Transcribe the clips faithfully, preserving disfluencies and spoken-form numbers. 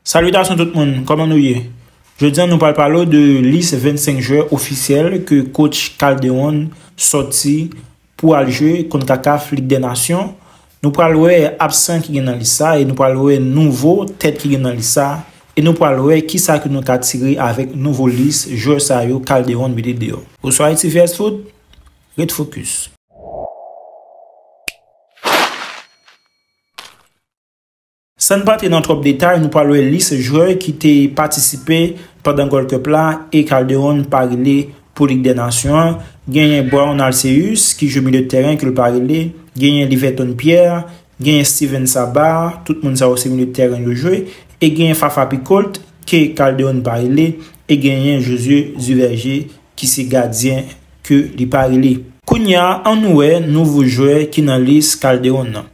Salitasyon tout moun, kòman nou ye? Jodi a nou pral pale w de lis vennsenk jwè ofisyèl ke coach Calderon sòti pou al jwe kont CONCACAF Ligue des Nations. Nou pral wè absan ki gen nan lis sa e nou pral wè nouvo tèt ki gen nan lis sa e nou pral wè kisa ke nou ka tire avèk nouvo lis jwè sa yo Calderon mete deyò. Ou sou Haiti V S Foot, ret focus. San n pa antre nan twòp detay, nou pral wè lis jwè ki te patisipe pandan Gold Cup la e Calderon pa rele pou Lig dè Nasyon an. Genyen Brown Alceus ki jwe milye de tèren ke l pa rele, genyen Liverton Pierre, genyen Steven Sabah, tout moun sa yo se milye de tèren yo jwe, e genyen Fafa Picault ke Calderon pa rele, e genyen Josué Duverger ki se gadyen ke li pa rele. Kounye a, ann wè nouvo jwè ki nan lis Calderon nan.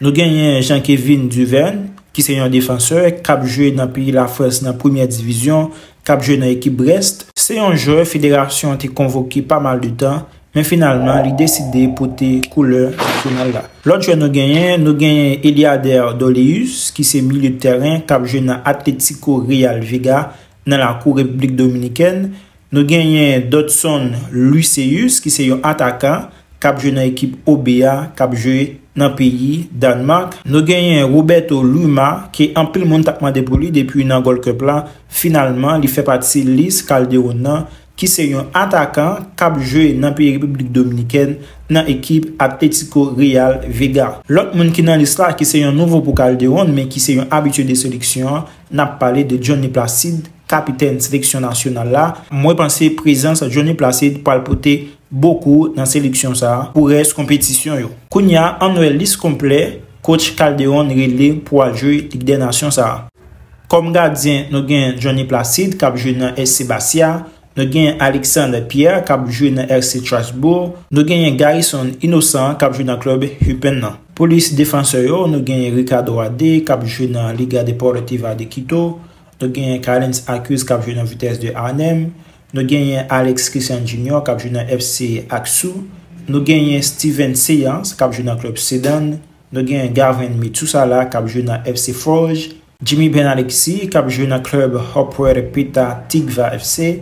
Nou genyen Jean Kevin Duverne, ki se yon defansè k ap jwe nan peyi Lafrans nan premyè divizyon, k ap jwe nan ekip Brest. Se yon jwè federasyon an te konvoke pa mal de tan, men finalman li deside pote koulè nasyonal la. Lòt jwè nou genyen, nou genyen Eliader Dorleus, ki se milye de tèren, k ap jwe nan Atlético Real Vega, nan lakou Repiblik Dominikèn. Nou genyen Dodson Luceus, ki se yon atakan, k ap jwe nan ekip O B A, k ap jwe nan peyi Dànmak. Nou genyen Roberto Luma, ke anpil moun t ap mande pou li depi nan Gold Cup la. Finalman, li fè pati lis Calderon nan, ki se yon atakan k ap jwe nan peyi Repiblik Dominikèn, nan ekip Atlético Real Vega. Lòt moun ki nan lis la, ki se yon nouvo pou Calderon, men ki se yon abitye de seleksyon an, n ap pale de Johnny Placide, kapitèn seleksyon nasyonal la. Mwen panse prezans Johnny Placide pral pote bokou nan seleksyon sa a pou rès konpetisyon yo. Kounye a, ann wè lis konplè coach Calderon rele pou al jwe Lig dè Nasyon sa a. Kòm gadyen, nou gen Johnny Placide k ap jwe nan F C Bastia, nou gen Alexandre Pierre k ap jwe nan F C Strasbourg, nou genyen Garrison Innocent k ap jwe nan klèb Eupen nan. Pou lis defansè yo, nou genyen Ricardo Ade k ap jwe nan Liga Deportiva de Quito, nou genyen Carlens Accus k ap jwe nan Vitesse de Arnhem, nou genyen Alex Christian Junior k ap jwe nan F C Aksu, nou genyen Steven Seyans k ap jwe nan klèb Sedan, nou genyen Gavin Metusala k ap jwe nan F C Forge, Jimmy Ben Alexis k ap jwe nan klèb Upward Petah Tikva F C,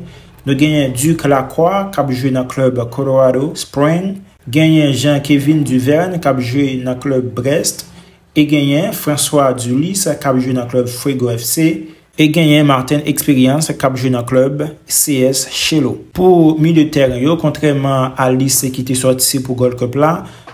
nou genyen Duke Lacroix k ap jwe nan klèb Colorado Spring, genyen Jean Kevin Duverne k ap jwe nan klèb Brest, e genyen François Dulis k ap jwe nan klèb Fuego F C, e genyen Martin Experience k ap jwe nan klèb C S Chelo. Pou milye tèren yo, kontrèman a lis ki te sòti pou Gold Cup la,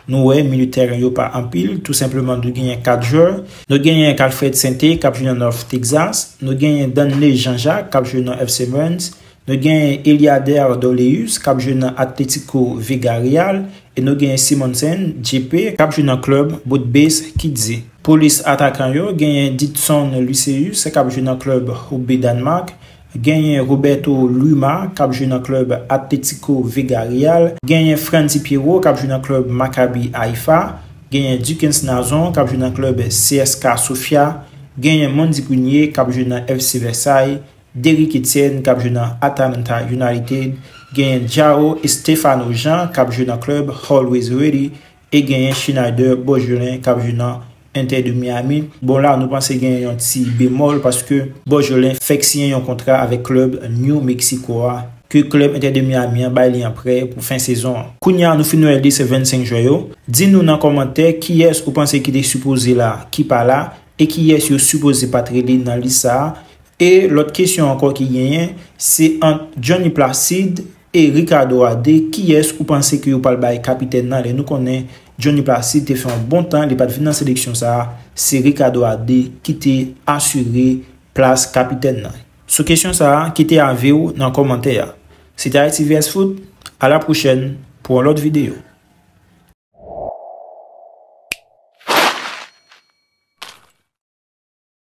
nou wè milye tèren yo pa anpil, tou senpleman nou genyen kat jwè. Nou genyen Calfred Sainté k ap jwe nan North Texas, nou genyen Danley Jean-Jacques k ap jwe nan F C Rennes, nou genyen Eliader Dorleus k ap jwe nan Atlético Vega Real, e nou genyen Simonsen J P k ap jwe nan klèb Boudbase Kidze. Pou lis atakan yo, genyen Ditson Luceus k ap jwe nan klèb Hobbe Dànmak, genyen Roberto Luma k ap jwe nan klèb Atlético Vega Real, genyen Frandy Pierrot k ap jwe nan klèb Maccabi Haïfa, genyen Dukens Nazon k ap jwe nan klèb C S K Sofia, genyen Mondy Prunier k ap jwe nan F C Versailles, Derrick Etienne k ap jwe nan Atalanta United, genyen Jao Stefano Jean k ap jwe nan klèb Always Ready, e genyen Schneider Borgelin k ap jwe nan Inter de Miami. Bon, la nou panse genyen yon ti bemòl paske Borgelin fèk siyen yon kontra avèk klèb New Mexico a, ke klèb Inter de Miami an bay li an prè pou fen sezon an. Kounye a nou fin wè lis vennsenk jwè yo. Di nou nan kòmantè kiyès ou panse ki te sipoze la ki pa la, e kiyès yo sipoze pa t rele nan lis sa a. E lòt kesyon ankò ki genyen, se ant Johnny Placide e Ricardo Ade, kiyès ou panse ke yo pral bay kapitèn nan, lè nou konnen Johnny Placide te fè yon bon tan, li pa t vin nan seleksyon sa a, se Ricardo Ade ki te asire plas kapitèn nan. Sou kesyon sa a, kite avi w nan kòmantè a. Se te Haiti V S Foot, a la pwochèn pou yon lòt videyo.